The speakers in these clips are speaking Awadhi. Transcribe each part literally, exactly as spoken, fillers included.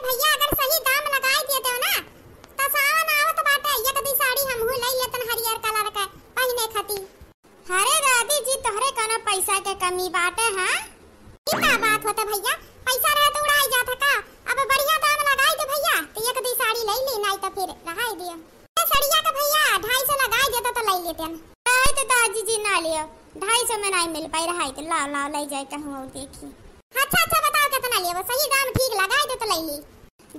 भैया, अगर सही दाम लगाई देते हो ना, तो सावन आवत बाटे, एक दी साड़ी हमहू लई लेतन हरियर कलर के पहिने खातिर। अरे दादी जी, तोहरे कौनो पैसा के कमी बाटे, हाँ? ई का बात होता भैया, पैसा रहे तो उड़ाई जात है का? अब बढ़िया दाम लगाई दे भैया, तो एक दी साड़ी लई ली, नाई तो फिर रहाई दियो। ए, सड़िया के भैया ढाई सौ लगाई देता तो लई लेते हम। नहीं तो दादी जी ना लियो, ढाई सौ में नहीं मिल पाई, रहाई दे, लाओ, लाओ, लई जाए कहूँ और देखी। अच्छा, अच्छा, बताओ कितना लेबो, सही दाम ठीक लगाई दे तो लई ली।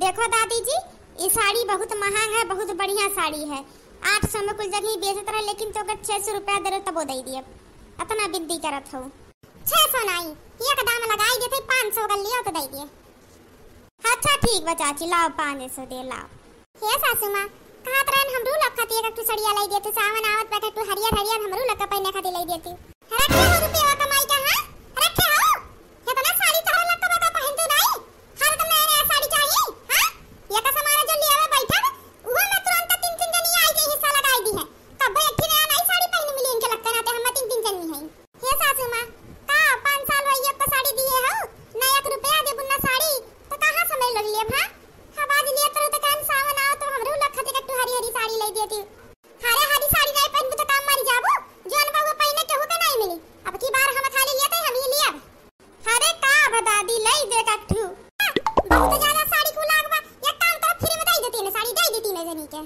देखो दादी जी, ई साड़ी बहुत महंग है, बहुत बढ़िया साड़ी है। आठ सौ में कुल जगह बेचत रहे, लेकिन तोके छह सौ रुपया दे रहे तबो दे दिए। अतना बिनती करत हो। छह सौ नाई, एक दाम लगाई देते, पाँच सौ कर लियो तो दे दिए। अच्छा ठीक बा चाची, लाओ पाँच सौ दे लाओ। हे सासू माँ, कहत रहन हमरू लोग खातिर एक ठो सड़िया लाई देती, सावन आवत बा, एक ठो हरियर हरियर हमरू लोग के पहिने खातिर लाई देती। रखे हो रुपया कमाई का, हाँ? रखे हो? इतना साड़ी तोहरे लोग के बता पहिन तू नाई? हर दम नया नया साड़ी चाहिए, हाँ? ये का सामान जो लियावे बैठब, उहो में तुरंत तीन तीन जनी आई के हिस्सा लगाई दी है। कब्बो एक ठे नया नई साड़ी पहिन मिली इनके लगते नाते हम तीन तीन जनी हैं। हे सासू माँ, का पाँच साल होई एको साड़ी दिए हो, ना एक रुपया देबू ना साड़ी, तो कहाँ से मैं लोग लेब, हाँ? अब आज लिए तो कहन सावन आओ तो हमरो लोग खातिर एक ठो हरी हरी साड़ी ले देती। हरे हरी साड़ी नहीं पहनबू तो काम मरी जाबू, जौन बउआ पहिने केहू के नहीं मिली। अब की बार हम खाली लिए तो हम ही लियब। अरे का बा दादी, लई दे कट्ठू। बहुत ज्यादा साड़ी को लाग बा, एक काम करो, फ्री में दे देती ने साड़ी, दे देती ने जनी के।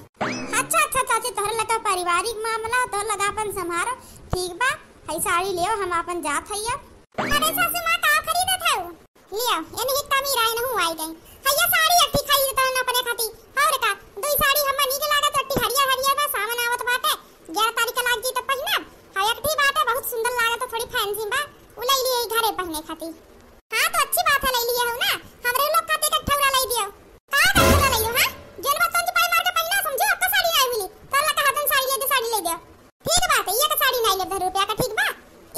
अच्छा, अच्छा चाची, तोहरे लगा पारिवारिक मामला, तोहरे लगा अपन संभारो, ठीक बा, हई साड़ी लियो, हम अपन जात हई अब। अरे सासू माँ, का खरीदत है? लियो, एने एक कमी रहे नहु आई गई। हइया साड़ी अट्ठी खरीदत रहन अपने खाती, और का, दुई साड़ी हम्मा नीक लागत, अट्ठी हरियर हरियर बा, सावन आवत बाटे, ग्यारह तारीख के लाग जी तो पहिनब। हाँ, एक ठी बात है, बहुत सुंदर लागत है, थोड़ी फैंसी बा, उ ले लिए घरे पहने खातिर। हाँ, तो अच्छी बात है, ले लिए हो ना, हमरे लोग खातिर एक ठौरा ले दियो। का का ठौरा ले हो, हाँ? जेल बा तंज पाई मार के पहिना, समझो, आपका साड़ी नहीं मिली, तोर लगा हाथन साड़ी ले दे, साड़ी ले दियो। ठीक बात है, ये का साड़ी नहीं ले दे रुपया का, ठीक बा?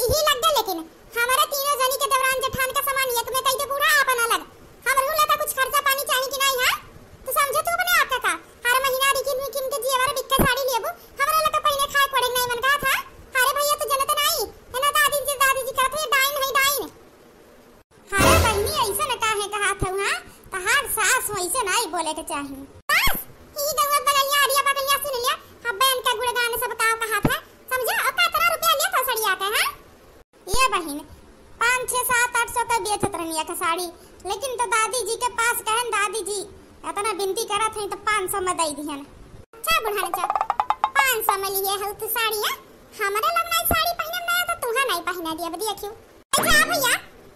इही लग गए, लेकिन हमारा तीनों जनी के दौरान जेठान का सामान एक में कई दे बूढ़ा आपन अलग। हमरो ला तो कुछ खर्चा पानी चाही कि नहीं, हाँ? तू समझे तू अपने आप का का? हर महीना रिकिन रिकिन के जेवर बिक के साड़ी लेबू, हमरा ला तो पहिने खाए पड़े नहीं मन कहा था। अरे भैया तू जनत नहीं, है ना दादी जी, दादी जी कहत है डाइन है डाइन। अरे बहिनी ऐसे न काहे कहा था, हाँ? तहार सास वैसे नहीं बोले के चाही। सास, ई गौवा बगलिया अरिया बगलिया सुन लिया, हब्बे इनका गुणगान सब का कहा था, समझो? और कितना रुपया लिया था सड़िया के, हाँ? ये बहिन, पाँच, छः, सात, आठ सौ का बेचत रहनी एक साड़ी, लेकिन तो दादी जी के पास कहन, "दादी जी, इतना बिनती करत हई तो पाँच सौ में दई दिहन।" अच्छा बुढ़ान चा, पाँच सौ में लिए हऊ तू साड़िया? हमरे लोग नहीं साड़ी पहिनब ना तो तुहा नहीं पहिना दियब, देखियो। अच्छा भैया,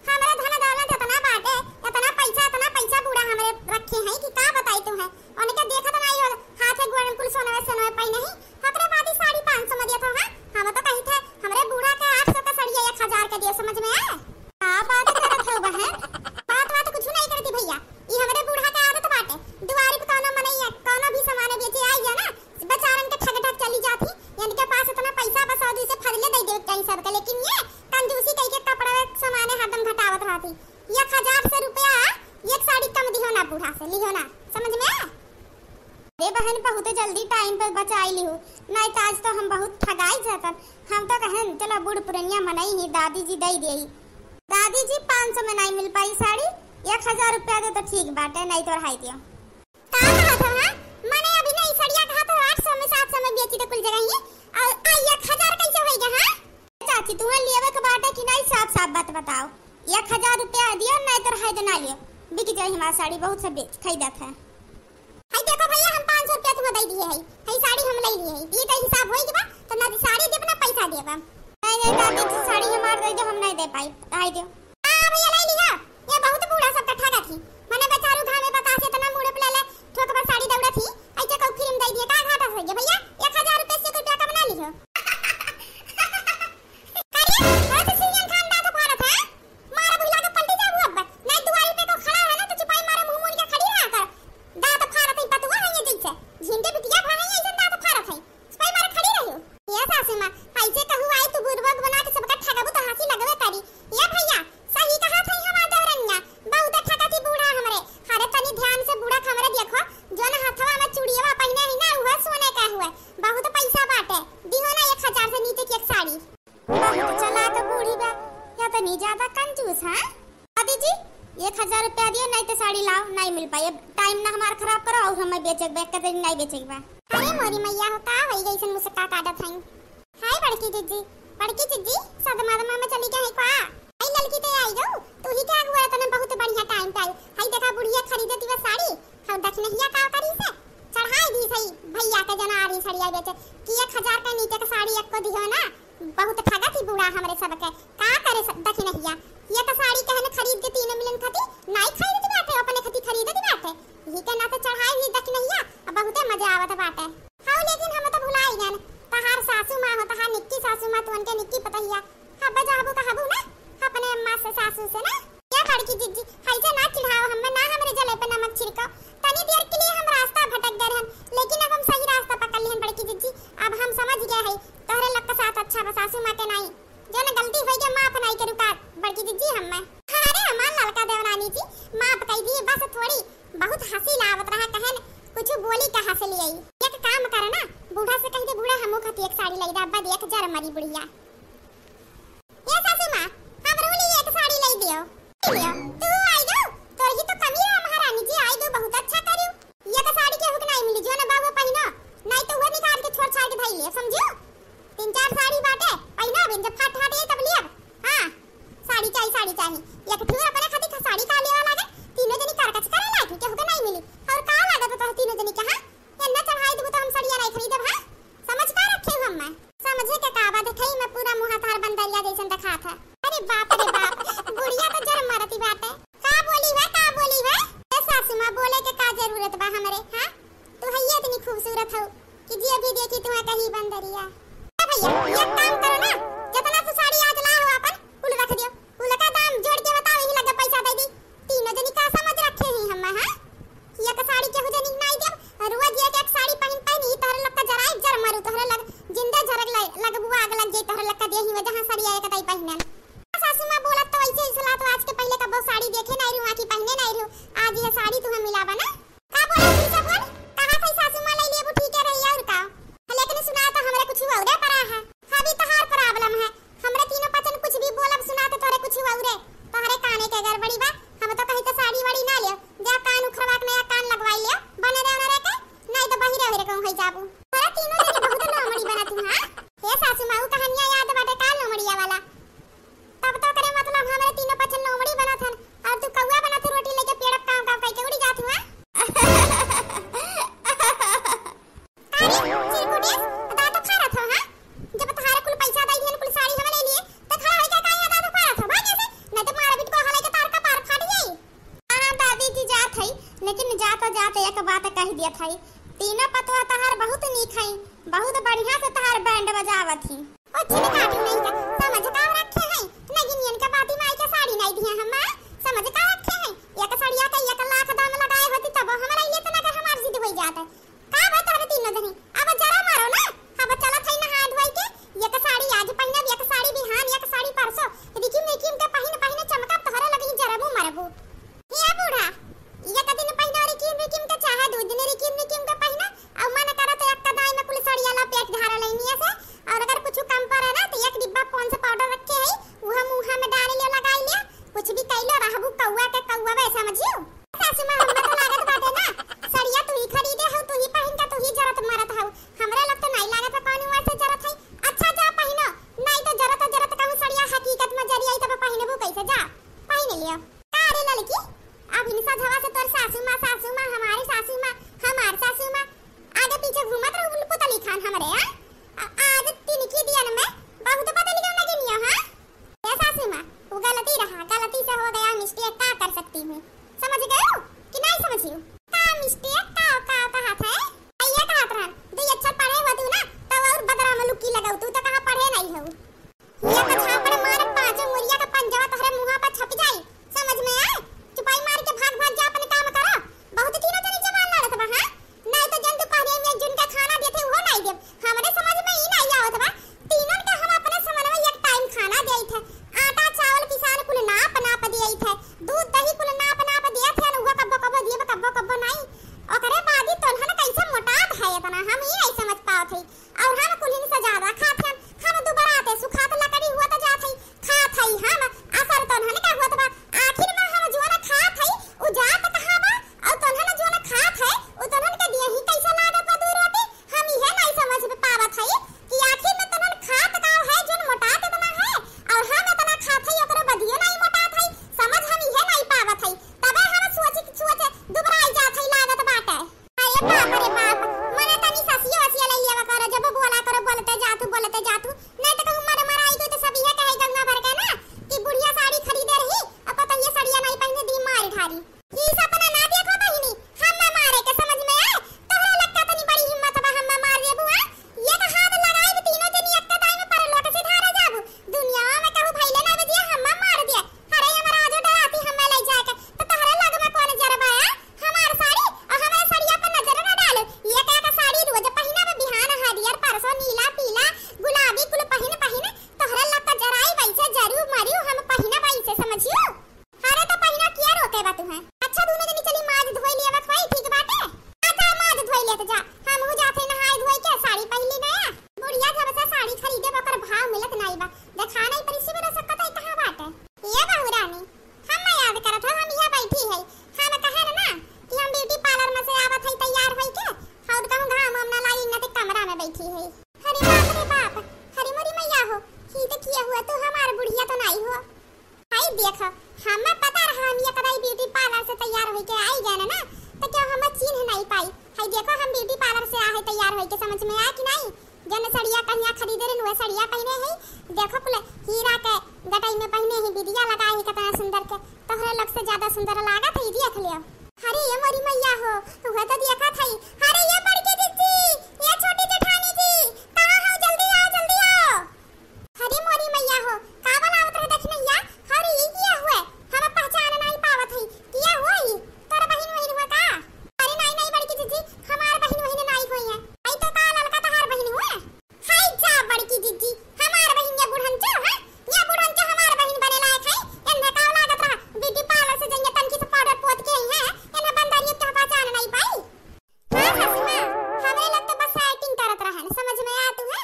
हमरा धन दौलत इतना बाटे, इतना पैसा, इतना पैसा बूढ़ा हमरे रखे हैं कि का बताई तुम्हें। उनके देखत नहीं हो, हाथे गोड़ में कुल सोनवे सोनवे पहिने ही, ओकरे बाद ही साड़ी पाँच सौ में दिया था, हाँ? हम तो कही थे, हमरे बूढ़ा के आठ सौ का साड़ी एक हजार के दियो, समझ में आए? का बात करत हो बहन? बात बात कुछ नहीं करती भैया, ई हमरे बूढ़ा के आदत बाटे। दुआरी पे कौनो मनई, कौनो भी सामान बेचे आई जा ना, बेचारन के ठग ठग चली जात ही। इनके पास इतना पैसा बा, सौ दो सौ फजले दे देवे के चाही सबके, लेकिन ये कंजूसी कई के कपड़ा सामान हरदम घटावत रहती। एक हजार से रुपया एक साड़ी कम दिहो ना बूढ़ा से, लिहो ना, समझ में? ए बहन, बहुत जल्दी टाइम पर बचाई लिहू, नहीं तो आज तो हम बहुत ठगाई जातन। हम तो कहन चलो बूढ़ पुरनिया मनई ही, दादी जी दे देई। दादी जी, पाँच सौ में नहीं मिल पाई साड़ी, एक हजार रुपया दे तो ठीक बाटे, नहीं तो रहाई दियो। का कहत हो, हाँ? मने अभी नहीं सड़िया कहत हो, आठ सौ में, सात सौ में बेची तो कुल जगह ही, और आ एक हजार कैसे होई गा, हाँ? चाची, तुहे लेवे के बाटे कि नहीं, साफ साफ बात बताओ। एक हजार रुपया दियो, नहीं तो रहाई दे ना लियो, बिक जाई हमार साड़ी, बहुत से बेच खरीदत है। हई देखो भैया, हम पाँच सौ रुपया तुम्हें दे दिए है, हई साड़ी हम ले लिए है, ये तो हिसाब होई गा, तो ना साड़ी देब ना पैसा देब। नहीं, नहीं दादी जी, साड़ी हमार दे दो, हम नहीं दे पाई, रहाई दो। हाँ भैया, ले लिया। ये बहुत बूढ़ा सब ठगा थी। मने बेचारू घामे बतासे इतना मुड़े पे ले ले, ठोक भर साड़ी दौड़ा थी। ऐसे कहू फिल्म दे दिए, का घाटा हो गया भैया? एक हजार रुपये से रुपया कम ना लियो। अरे, बहुत सीरियन खान दांत फाड़त है। मारा भुला के पलटी जाबू अब। नहीं दुआरी पे को खड़ा है ना, तो चुपाई मारे मुंह मुड़ के खड़ी रहा कर। दांत फाड़त है पतुआ है ये जैसे। झिंके बिटिया भागे ये ऐसे दांत फाड़त है। चुपाई मारे खड़ी रहियो। ये सासू माँ, ऐसे कहू आई तू बुरबक बना के सबका ठगबू तो हंसी लगबे करी। ये भैया, सही कहा था हमार देवरनिया, बहुत टाइम ना हमार खराब करो, और हमें बेचे के बा, एक दिन नहीं बेचे के बा। अरे मोरी मैया हो, का होई गई सन मुसक्का काटत हई? हाय बड़की जिज्जी, बड़की जिज्जी, सदमा दमा में चली गई का? हाय ललकी ते आई गऊ, तू ही क्या हुआ तने बहुत बढ़िया टाइम पे आई। हाय देखा बुढ़िया खरीदे दिवा साड़ी, हम दखिनहिया का करी से चढ़ाई दी सही भैया के जना आ रही सड़िया बेचे कि एक हजार के नीचे के साड़ी एक को दिहो ना, बहुत ठगत ही बूढ़ा हमरे सबके। का करे सब दखिनहिया, ये तो साड़ी कहने खरीद के तीनों मिलन खती नाई खरीदत बाटे, अपने खती खरीदत बाटे। यही के नाते चढ़ाई हुई दखिनहिया, अब बहुते मजा आवत बाटे। हाँ, लेकिन हम तो भुलाई गन, तहार सासू माँ हो, तहार निक्की सासू माँ, तुअन के निक्की पतहिया, हब्बे जाबू कहबू ना अपने अम्मा से, सासू से ना। ये बड़की जिज्जी, ऐसे ना चिढ़ाओ हमें, ना हमरे जले पे नमक छिड़को। तनी देर के लिए हम रास्ता भटक गए रहन, लेकिन अब हम सही रास्ता पकड़ लिहन बड़की जिज्जी। अब हम समझ गए हई, तोहरे लोग के साथ अच्छा बा, सासू माँ के नाई। जौन गलती होई गई, माफ नाई करू का बड़की जिज्जी हमें। अरे हमार ललका देवरानी जी, माफ कई दी, बस थोड़ी बहुत हंसी लावत रहा, कहन कुछ बोली का हंस लियाई। एक काम करे ना, बूढ़ा से कह दे, बूढ़ा हमू खातिर एक साड़ी लाई दा, अब्बा देख जर मरी बुढ़िया। ए सासू माँ, हमरो लिए एक साड़ी लाई दियो। लाई दियो, तू आई गो, तोर ही तो कमी रहा महारानी जी, आई गो, बहुत अच्छा करियो। ये तो साड़ी केहू के नाई मिली, जो ना बाबू पहिनो, नाई तो वो निकाल के छोड़ छाड़ के धई ले, समझियो? तीन चार साड़ी बाटे, पहिनो बिन जब फाट फाट ये तब लियब। हाँ, साड़ी चाही, साड़ी चाही। एक ठो अपने खातिर साड़ी का लेवा लागे, तीनों जनी करकच करे लागे, केहू के नाई मिली। और का लागत तो तीनों जनी के, हाँ? एन्ना चढ़ाई देबू तो हम सड़िया नाई खरीदब, हाँ? समझ का रखे हो हम्मे? समझे के का बात है, खई में पूरा मुँह तार बंदरिया जैसन दिखात है। अरे बाप रे बाप, बुढ़िया तो जर मरती बाटे। का बोली है, का बोली है? ए सासू माँ, बोले के का जरूरत बा हमरे, हाँ? तू है ये इतनी खूबसूरत हो कि जे भी देखी तुम्हें कही बंदरिया। ए भैया, एक काम करो ना, जितना तू साड़ी आज ला हो अपन, कुल रख दियो। कुल का दाम जोड़ के बताओ, यही लगे पैसा दे दी। तीनों जनी का समझ रखे ही हम, हाँ? एक साड़ी केहू जनी नाई देब, रोज एक एक साड़ी पहिन पहिन ही तोहरे लोग का जराई जर मारू, तोहरे लग जिंदा झरक लग, लगबुआ आग लग जाई तोहरे लोग का देही में जहाँ साड़ी एक दाई पहिनन। सासू माँ बोलत तो ऐसे ही सलाह तो आज के पहले कबो साड़ी देखे नाई रहू, आँखी पहिने नाई रहू, आज ये साड़ी तुम्हें मिला बना। का बोले फिर से बोल, कहा था सासू माँ ले लेबू ठीक है रही और का? लेकिन सुना तो हमरे कुछ हुआ उदय परा है। अभी तोहार problem है, हमरे तीनों पचन कुछ भी बोलब सुना तो तोहरे कुछ हुआ उरे, तोहरे काने के गड़बड़ी बा। हम तो कही तो साड़ी वाड़ी ना लियो, जा कान उखरवा के नया कान लगवाई लियो, बने रहे ना रह के, नहीं तो बहिरे होई रे कहूँ होई जाबू। तोहरे तीनों जनी बहुत लोमड़ी बनत हूँ, हाँ? हे सासू माँ, ऊ कहानिया याद बाटे का लोमड़िया वाला? तब तो करे मतलब हमरे तीनों पचन लोमड़ी बनत हन, और तू कौआ बनत रोटी लेके पेड़ काव काव कह के उड़ी जात हुआ। अरे, चिरकुटी, दांत फाड़त हो, हाँ? जब तहारे कुल पैसा दई दिहन, कुल साड़ी हम ले लिए, तो खड़ा होइके काहे दांत फाड़त हो? भाग ऐसे, नहीं तो मारा बिटको हलाई के तार का पार फाट जाई। हाँ, दादी जी जात हई, लेकिन जात जात एक बात कह दियत हई, तीनों पतोह तहार बहुत नीक हई, बहुत बढ़िया से तहार band बजावत ही। ओ छिन काटू नहीं का, समझ का रखे हई, नगिनियन का बाती माई के साड़ी नहीं दिया हम, समझ का रखे हई, एक सड़िया के एक लाख दाम लगाए होती तब हमरा लिए तो नगर हमार जिद होई जात है। का बा तोहरे तीनों जनी? अब जरा मारो ना, अब चलत हई नहा धोई के, एक साड़ी आज पहिनब, एक साड़ी बिहान, एक साड़ी परसों, रिकिम रिकिम के पहिन पहिन चमकब, तोहरे लगी जरबू मरबू। ए बूढ़ा, एक दिन पहिनो रिकिम रिकिम के, चाहे दू दिन रिकिम रिकिम के पहिनो, और मन करा तो एक कदाई में कुल सड़िया लपेट धारा लेनिया से, और अगर कुछ कम पड़े ना तो एक डिब्बा Pond's powder रखे हई, उहे मुँह में डाल लियो, लगाई लियो, कुछ भी कैलो रहबू कौआ के कौआ बे, समझियो? सासू माँ, हम्मे तो लागत बाटे ना, सड़िया तू ही खरीदे हऊ, तू ही पहिन के, तू ही जरत मरत हऊ। हमरे लग तो नाई लागत बा कौनो ओर से जरत हई। अच्छा जा पहिनो, नाई तो जरत जरत कहूँ सड़िया हकीकत में जरी आई तब पहिनबू कैसे? जा पहिन लियो। का रे ललकी, अब इन सजवा से तोर सासू माँ, सासू माँ, हमारी सासू माँ, हमार सासू माँ, आगे पीछे घूमत रहू उल्लू पुतली खान हमरे, हाँ? आ-, आज तिनकी दियन में बहुत बदल गयो नगिनिया, हाँ? ए सासू माँ, वो गलती रहा, गलती से हो गया mistake, का कर सकती हूँ? समझ गयो कि नहीं समझियो? का mistake, का, का कहत है? आ, ये कहत रहन, दो अक्षर पढ़े होतू ना, तब और बदरा में लुक्की लगौतू, तो कहाँ पढ़े नहीं हो? ये तो झापड़ मार, पाँचों मुरिया का पंजवा तोहरे मुँहा पर छप जाई, समझ में आए? चुपाई मार के भाग, भाग जा, अपन काम करो। बहुत तीनों जनी जबान लड़त बा, हाँ? नाई तो जन दोपहरे में जिनका खाना देते, वो नाई देब। हमरे समझ में ई नाई आवत बा। तीनन का हम अपने समनवा एक time खाना देइत है। आटा चावल पिसान कुल नाप नाप देइत है। दूध दही कुल नाप नाप देइत है। उहो कब्बो कब्बो देब, कब्बो कब्बो नाई। ओकरे बाद ही तोन्हन कैसे मोटात है इतना, हम ई नाई समझ पावत है। और हम कुलिन से ज्यादा खात हन। हम दुबराते सुखात लकड़ी हुआ तो जात है। खात हई हम, असर तोन्हन का होत बा। आखिर में हम जोन खात हई, उ जात कहाँ बा? और तोन्हन जा, हमहू जात हई नहाए धोए के, साड़ी पहिन ली नया। बुढ़िया जब से साड़ी खरीदे बा, ओकर भाव मिलत नाई बा। देखा नाई परी शिवरा सकत है कहाँ बाटे। ये बहू रानी, हम याद करत हौ, हम यहाँ बैठी है। हम कहे न ना कि हम ब्यूटी पार्लर में से आवत है तैयार होई के, हौद कहूँ घाम हम ना लाई, इन्ना ते कमरा में बैठी है। अरे बाप रे बाप, अरे मोरी मैया हो, ही तो किया हुआ तू हमार बुढ़िया तो नाई हो। हाय देखो, हमें पता रहा हम ये कदाई ब्यूटी पार्लर से तैयार होई के आई गए ना, तो क्यों हमें चिन्ह नहीं पाई। हाय देखो, हम ब्यूटी पार्लर से आ है तैयार होई के, समझ में आया कि नहीं? जन सड़िया कहिया खरीदे रहे, वह सड़िया पहने है। देखो कुल हीरा के गटई में पहने है, बिदिया लगाए है, कितना सुंदर के। तोहरे लोग से ज्यादा सुंदर लागत है, देख लियो। अरे ये मोरी मैया हो, वह तो देखत है। अरे ये बड़की जिज्जी, ये छोटी जेठानी जी, कहाँ हो? जल्दी आओ, जल्दी आओ। अरे मोरी मैया हो, का बोलावत रहे दखिनैया? अरे ई किया हुए? हम पहचान नहीं पावत हई। किया हुआ ई? तोर बहिन वहिन हुआ का? अरे नहीं, नहीं बड़की जिज्जी, हमार बहिन वहिन नहीं हुई है। आई तो का ललका तहार बहिन हुए? हाय जा बड़की जिज्जी, हमार बहिन ये बुढ़न चो है? ये बुढ़न चो हमार बहिन बने लायक है? एन्हे का लागत रहा? ब्यूटी पार्लर से जइया तनकी से पाउडर पोत के आई है, एन्हे बंदरियो के पहचान नहीं पाई? हाँ सासू माँ, हमरे लोग तो बस एक्टिंग करत रहन, समझ में आया तू है?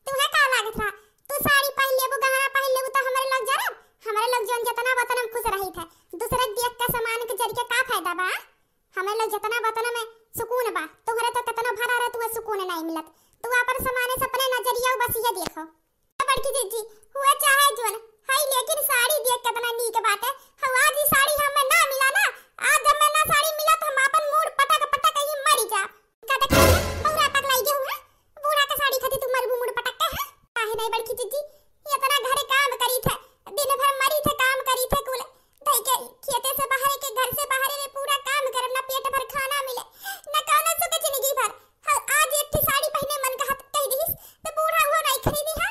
तुहे का लागत रहा? तू साड़ी पहिन लेबू, गहना पहिन लेबू, तो हमरे लोग जरब? हमरे लोग जौन जतना बतन में खुश रही थे, दूसरे के देख के सामान के जर के का फायदा बा? हमरे लोग जतना बतन में सुकून बा, तुम्हरे तो कितना भरा रहे, तुहे सुकून नहीं मिलत। तू अपन सामाने से अपने नजरिया बस ये देखो। बड़की जिज्जी, हुआ चाहे जौन, हई लेकिन साड़ी देख कितना नीक बाटे। हऊ आज ई साड़ी हमें ना मिला ना, आज हमें ना साड़ी मिला तो हम अपन मूड़ पटक पटक ही मरी जा। का देख रही है? बौरा पगलाई गए हुए। बूढ़ा के साड़ी खातिर तू मरबू मुड़ पटक के, हैं? काहे नहीं बड़की जिज्जी? इतना घरे काम करी थे, दिन भर मरी थे, काम करी थे कुल। धई के खेते से बाहरे के, घर से बाहरे रे पूरा काम करब, ना पेट भर खाना मिले, ना कौनो सुख जिंदगी भर। हाँ, आज एक ठे साड़ी पहिने मन कहत कह दिहिस, तो बूढ़ा हुआ नहीं खरीदी है।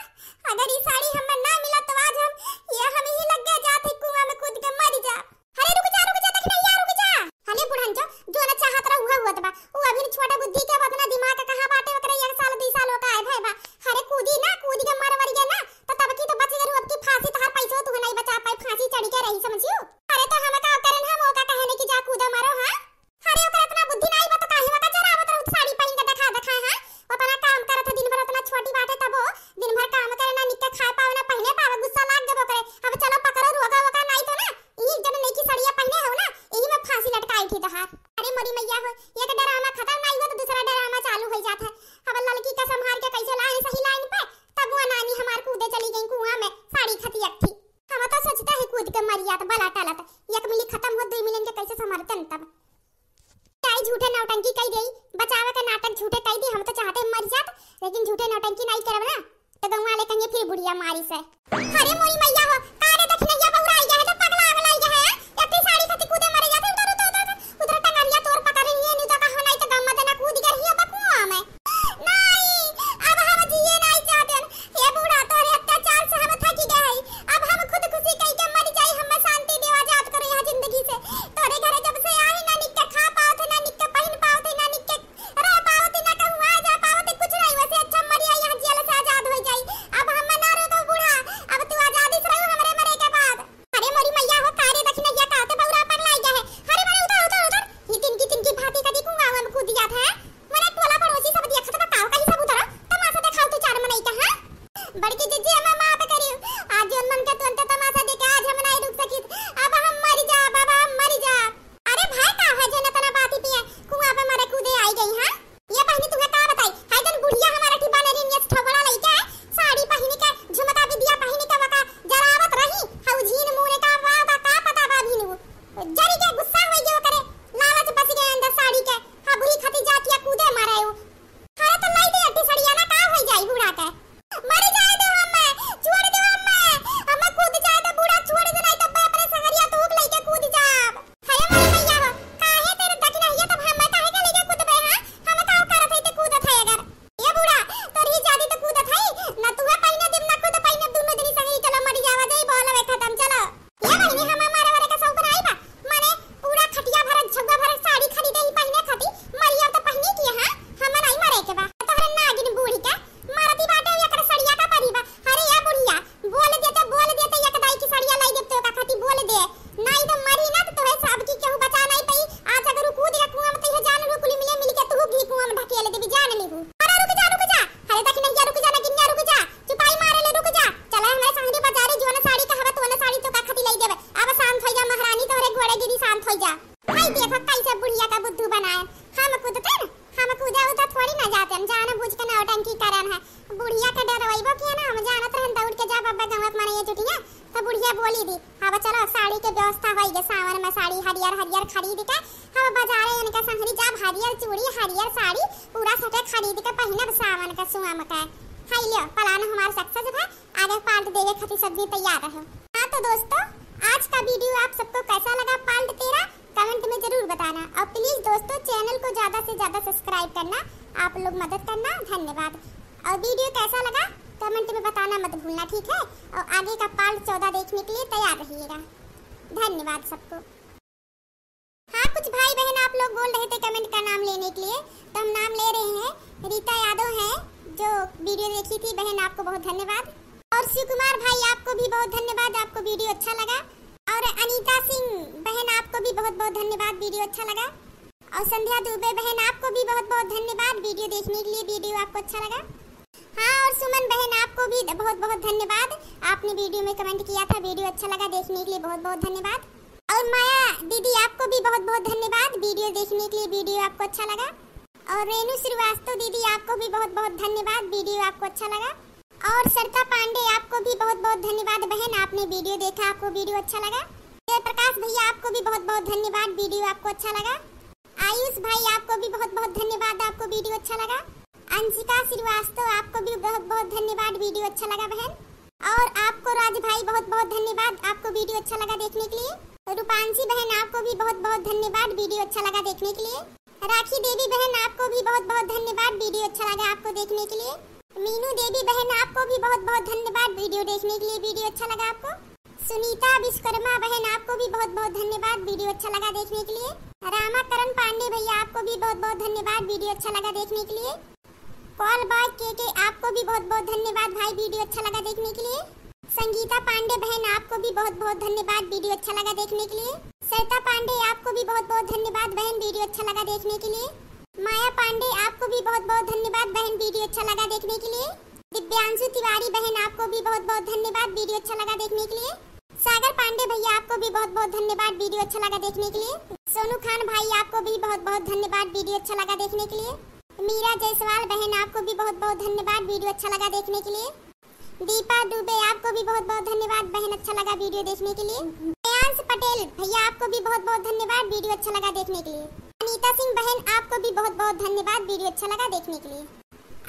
अगर ई साड़ी हमें ना मिला तो आज हम, ये हम ही लग गए जात है कुआं में कूद के मरी जा। अरे रुक जा, रुक जा, दखिनैया, रुक जा। हले बुढ़न जो, जो ना चाहत रहा, उहे होत बा। उ अभी छोटा बुद्धि के बा, उतना दिमाग के कहाँ बाटे, ओकरे एक साल, दुई साल होके आए भए बा। अरे कूदी ना, कूद के मर मर गए ना, तो तब की तो बच गए, अब की फांसी तहार पैसो तू नहीं बचा पाई, फांसी चढ़ के रही, समझियो। अरे तो हम का करन, हम ओका कहने की जा कूदो मरो, हाँ? अरे ओकरे इतना बुद्धि नहीं बा, तो काहे ओका जरावत रहू साड़ी पहिन के देखा देखा, हाँ? उतना काम करत है दिन भर, उतना छोटी बात है तबो दिन भर काम करे ना, निक के खाए पावे ना, पहिने पावे, गुस्सा लाग गबो करे। अब चलो पकड़ो, रोका वोका नहीं तो ना, यही जन नई की सड़िया पहिने हो ना, यही में फांसी लटकाई थी तहार। अरे मोरी मैया हो, एक डरामा खत्म नहीं हुआ तो दूसरा डरामा चालू हो जात है। अब लड़की का संभाल के कैसे लाए सही लाइन पे, तब वो नानी हमार कूदे चली गई कुआं में, साड़ी खतियक थी। हम तो सोचते है कूद के मरियात, बला टलत, एक मिली खत्म हो, दुई मिलन के कैसे संभालते न तब। चाहे झूठे नौटंकी कई देई, बचावे के नाटक झूठे कई दी, हम तो चाहते मर जात, लेकिन झूठे नौटंकी नहीं करब ना, तो गौवा वाले कहिए फिर बुढ़िया मारी से। अरे मोरी मैया हो, का रे दखिनैया बौरा आई है, तो पगला अगला आई है, एक ठे साड़ी खातिर कूदे मरे जाते, उधर, उधर, उधर, उधर टंगरिया तोर पकड़ रही है, नहीं तो कहो नहीं तो गम्मा देना कूद गई है बकुआ में। नहीं, अब हम जिए नहीं चाहते। हे बूढ़ा, तोरे अत्याचार से हम थकी गए हई। अब हम खुदकुशी कई के मर जाई, हमें शांति देवा जात करो यहाँ जिंदगी से। तोरे घरे जब से आई, ना निक के खा पावत है, ना निक के पहिन पावत है, ना निक के रह पावत है, ना कहूँ आ जा पावत है, कुछ नहीं। वैसे अच्छा मर आई, यहाँ जेल से आजाद हो जाई। अब हम ना रहो बूढ़ा, अब तू आजादी से रहो, हमरे संगरी जाब हरियर चूड़ी, हरियर साड़ी, पूरा set खरीद के पहिनब सावन का सुआ में का। हाय लियो, plan हमार success भा, आगे part देवे खातिर सब भी तैयार रहो। हाँ तो दोस्तों, आज का video आप सबको कैसा लगा part तेरह, comment में जरूर बताना। और please दोस्तों, channel को ज्यादा से ज्यादा subscribe करना, आप लोग मदद करना। धन्यवाद। और video कैसा लगा, comment में बताना मत भूलना, ठीक है? और आगे का part चौदह देखने के लिए तैयार रहिएगा। धन्यवाद सबको। हाँ, कुछ भाई बहन आप लोग बोल रहे थे comment का नाम लेने के लिए, तो हम नाम ले रहे हैं। रीता यादव हैं जो video देखी थी, बहन आपको बहुत धन्यवाद। और शिव कुमार भाई आपको भी बहुत धन्यवाद, आपको video अच्छा लगा। और अनीता सिंह बहन आपको भी बहुत बहुत धन्यवाद, video अच्छा लगा। और संध्या दुबे बहन आपको भी बहुत बहुत धन्यवाद video देखने के लिए, video आपको अच्छा लगा। हाँ, और सुमन बहन आपको भी बहुत बहुत धन्यवाद, आपने video में comment किया था, video अच्छा लगा देखने के लिए, बहुत बहुत धन्यवाद। और माया दीदी आपको भी बहुत बहुत धन्यवाद video देखने के लिए, video आपको अच्छा लगा। और रेणु श्रीवास्तव दीदी आपको भी बहुत बहुत धन्यवाद, video आपको अच्छा लगा। और सरिता पांडे आपको भी बहुत बहुत धन्यवाद बहन, आपने video देखा, आपको video अच्छा लगा। जय प्रकाश भैया आपको भी बहुत बहुत धन्यवाद, video आपको अच्छा लगा। आयुष भाई आपको भी बहुत बहुत धन्यवाद, आपको video अच्छा लगा। अंशिका श्रीवास्तव आपको भी बहुत बहुत धन्यवाद, video अच्छा लगा बहन। और आपको राज भाई बहुत बहुत धन्यवाद, आपको video अच्छा लगा देखने के लिए। रूपांशी बहन आपको भी बहुत बहुत धन्यवाद, video अच्छा लगा देखने के लिए। राखी देवी बहन आपको भी बहुत बहुत धन्यवाद, video अच्छा लगा आपको देखने के लिए। मीनू देवी बहन आपको भी बहुत बहुत धन्यवाद video देखने के लिए, video अच्छा लगा आपको। सुनीता विश्वकर्मा बहन आपको भी बहुत बहुत धन्यवाद, video अच्छा लगा देखने के लिए। रामाकरण पांडे भैया आपको भी बहुत बहुत धन्यवाद, video अच्छा लगा देखने के लिए। कॉल बॉय के के आपको भी बहुत बहुत धन्यवाद भाई, video अच्छा लगा देखने के लिए। संगीता पांडे बहन आपको भी बहुत बहुत धन्यवाद, video अच्छा लगा देखने के लिए। सरिता पांडे आपको भी बहुत बहुत धन्यवाद बहन, video अच्छा लगा देखने के लिए। माया पांडे आपको भी बहुत बहुत धन्यवाद बहन, video अच्छा लगा देखने के लिए। दिव्यांशु तिवारी बहन आपको भी बहुत बहुत धन्यवाद, video अच्छा लगा देखने के लिए। सागर पांडे भैया आपको भी बहुत बहुत धन्यवाद, video अच्छा लगा देखने के लिए। सोनू खान भाई आपको भी बहुत बहुत धन्यवाद, video अच्छा लगा देखने के लिए। मीरा जायसवाल बहन आपको भी बहुत बहुत धन्यवाद, video अच्छा लगा देखने के लिए। दीपा दुबे आपको भी बहुत बहुत धन्यवाद बहन, अच्छा लगा video देखने के लिए। श्रेयांश पटेल भैया आपको भी बहुत बहुत धन्यवाद, video अच्छा लगा देखने के लिए। अनीता सिंह बहन आपको भी बहुत बहुत धन्यवाद, video अच्छा लगा देखने के लिए।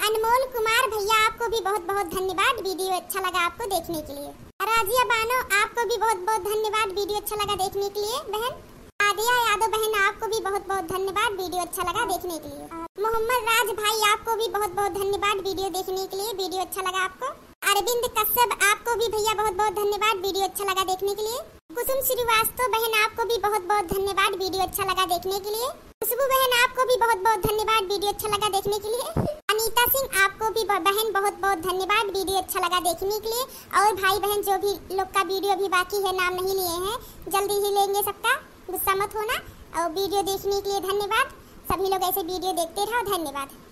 अनमोल कुमार भैया आपको भी बहुत बहुत धन्यवाद, video अच्छा लगा आपको देखने के लिए। राजिया बानो आपको भी बहुत बहुत धन्यवाद, video अच्छा लगा देखने के लिए बहन। आदिया यादव बहन आपको भी बहुत बहुत धन्यवाद, video अच्छा लगा देखने के लिए। मोहम्मद राज भाई आपको भी बहुत बहुत धन्यवाद video देखने के लिए, video अच्छा लगा आपको। अरविंद कश्यप आपको भी भैया बहुत बहुत धन्यवाद, video अच्छा लगा देखने के लिए। कुसुम श्रीवास्तव बहन आपको भी बहुत बहुत धन्यवाद, video अच्छा लगा देखने के लिए। खुशबू बहन आपको भी बहुत बहुत धन्यवाद, video अच्छा लगा देखने के लिए। अनीता सिंह आपको भी ब-, बहन बहुत बहुत धन्यवाद, video अच्छा लगा देखने के लिए। और भाई बहन जो भी लोग का video अभी बाकी है, नाम नहीं लिए हैं, जल्दी ही लेंगे सबका, गुस्सा मत होना। और video देखने के लिए धन्यवाद, सभी लोग ऐसे video देखते रहो, धन्यवाद।